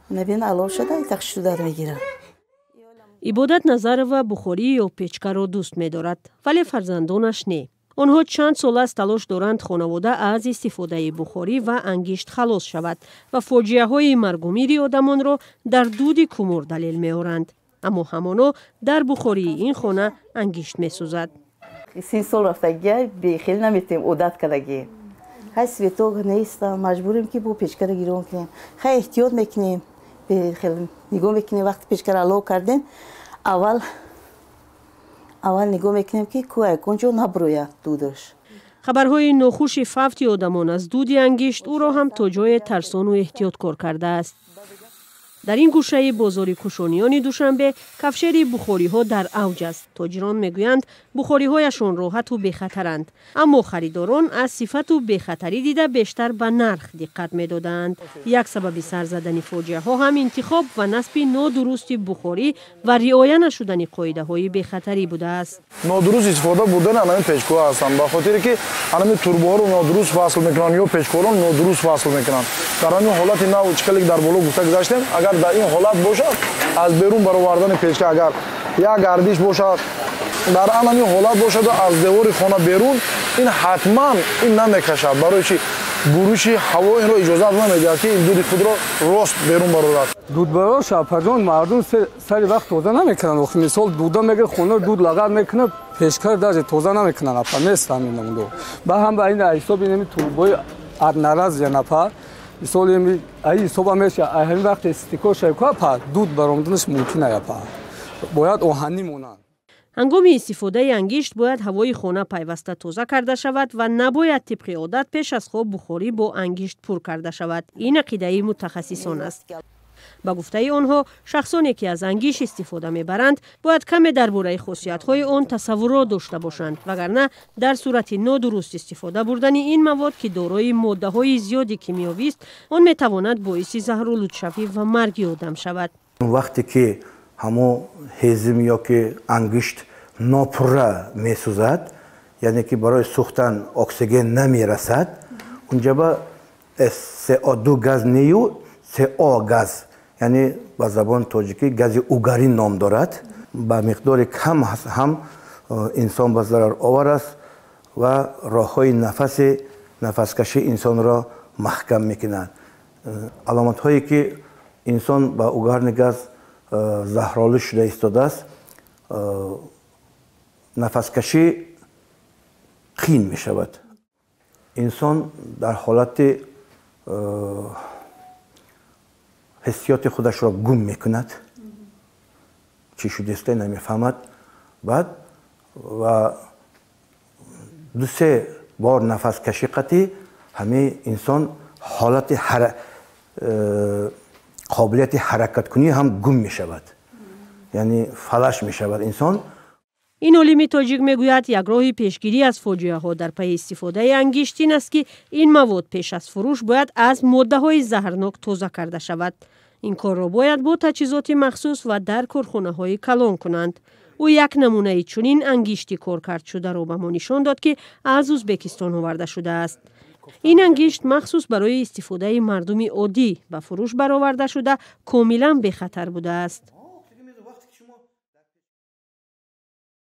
Набин алов шуда, тахшудар мегирам. Ибодат Назарова бухорӣ ё печкаро дӯст медорад, вале фарзандонаш не. Онҳо чанд сол аст талош доранд хонавода аз истифодаи бухорӣ ва ангишт халос шавад ва фоҷиаҳои маргумири одамонро дар дуди кумур далел меоранд. Аммо ҳамоно дар бухории ин хона ангишт месӯзад. 30 сол рафтагия бехел наметем, одат кардагӣ. Хай, светок нест, маҷбурем, ки бо печкара гирон кунем. Хай, эҳтиёт мекунем, бехел нигоҳ мекунем. Вақти печкара алов кардем, аввал аввал нигоҳ мекунем, ки ку ягон ҷо набурояд дудаш. Хабарҳои нохуши фавти одамон аз дуди ангишт ӯро ҳам то ҷое тарсону эҳтиёткор кардааст. Дар ин гӯшаи бозори Кушониёни Душанбе кафшери бухориҳо дар авҷ аст. Тоҷирон мегӯянд, бухориҳояшон роҳату бехатаранд, аммо харидорон аз сифату бехатарӣ дида бештар ба нарх диққат медодаанд. Як сабаби сар задани фоҷиаҳо ҳам интихоб ва насби нодурусти бухорӣ ва риоя нашудани қоидаҳои бехатарӣ будааст. Нодуруст истифода бурдани анами печкаҳо ҳастанд, ба хотире ки анами турбоҳоро нодуруст васл мекунанд ё печкаҳоро нодуруст васл мекунанд. Дар ҳамин ҳолати нав, чӣ хеле дар боло гуфта гузаштем, агар дар ин ҳолат бошад, аз берун баровардани печка, агар як гардиш бошад, дар анами ҳолат бошаду аз девори хона берун, ин ҳатман ин намекашад. Барои чи? Буруши ҳаво инро иҷозат намедиҳад, ки ин дуди худро рост берун барорад. Дудбарор, шапаҷон, мардум сари вақт тоза намекунанд. Охи, мисол, дуда мегир, хона дуд лағат мекунад, печкаро даже тоза намекунанд, апа, нест ҳамин намудо. Ба ҳам ба ин ҳисоби инами турбои одноразовый, апа, мисол, аи ҳисоба меша, ҳамин вақте стыко шава, апа, дуд баромаданаш мумкин ай, апа, бояд оҳанӣ монанд. Ҳангоми истифодаи ангишт бояд ҳавои хона пайваста тоза карда шавад ва набояд тибқи одат пеш аз хоб бухорӣ бо ангишт пур карда шавад. Ин ақидаи мутахассисон аст. Ба гуфтаи онҳо, шахсоне ки аз ангишт истифода мебаранд, бояд каме дар бораи хосиятҳои он тасаввурот дошта бошанд, вагарна дар сурати нодуруст истифода бурдани ин мавод, ки дорои моддаҳои зиёди кимиёвист, он метавонад боиси заҳролудшавӣ ва марги одам шавад. Вақте ки ҳамо ҳезим ё ки ангишт нопурра месӯзад, яъне ки барои сӯхтан оксиген намерасад, унҷаба СО2 газ нею СО газ, яъне ба забони тоҷикӣ гази угарин ном дорад, ба миқдори кам ҳам инсон ба зараровар аст ва роҳҳои нафаси нафаскашии инсонро маҳкам мекунад. Аломатҳое ки инсон ба угарный газ заҳролуд шуда истодааст: нафаскашӣ қиин мешавад, инсон дар ҳолати ҳиссиёти худашро гум мекунад, чӣ шудеста намефаҳмад. Баъд ва 2-се бор нафаскашӣ қатӣ ҳамин инсон ҳолати қобилияти ҳаракаткунӣ ҳам гум мешавад, яъне фалаҷ мешавад инсон. Ин олими тоҷик мегӯяд, як роҳи пешгирӣ аз фоҷиаҳо дар пайи истифодаи ангишт ин аст, ки ин мавод пеш аз фурӯш бояд аз моддаҳои заҳрнок тоза карда шавад. Ин корро бояд бо таҷҳизоти махсус ва дар корхонаҳои калон кунанд. Ӯ як намунаи чунин ангишти коркардшударо ба мо нишон дод, ки аз Ӯзбекистон оварда шудааст. Ин ангишт махсус барои истифодаи мардуми оддӣ ба фурӯш бароварда шуда, комилан бехатар будааст.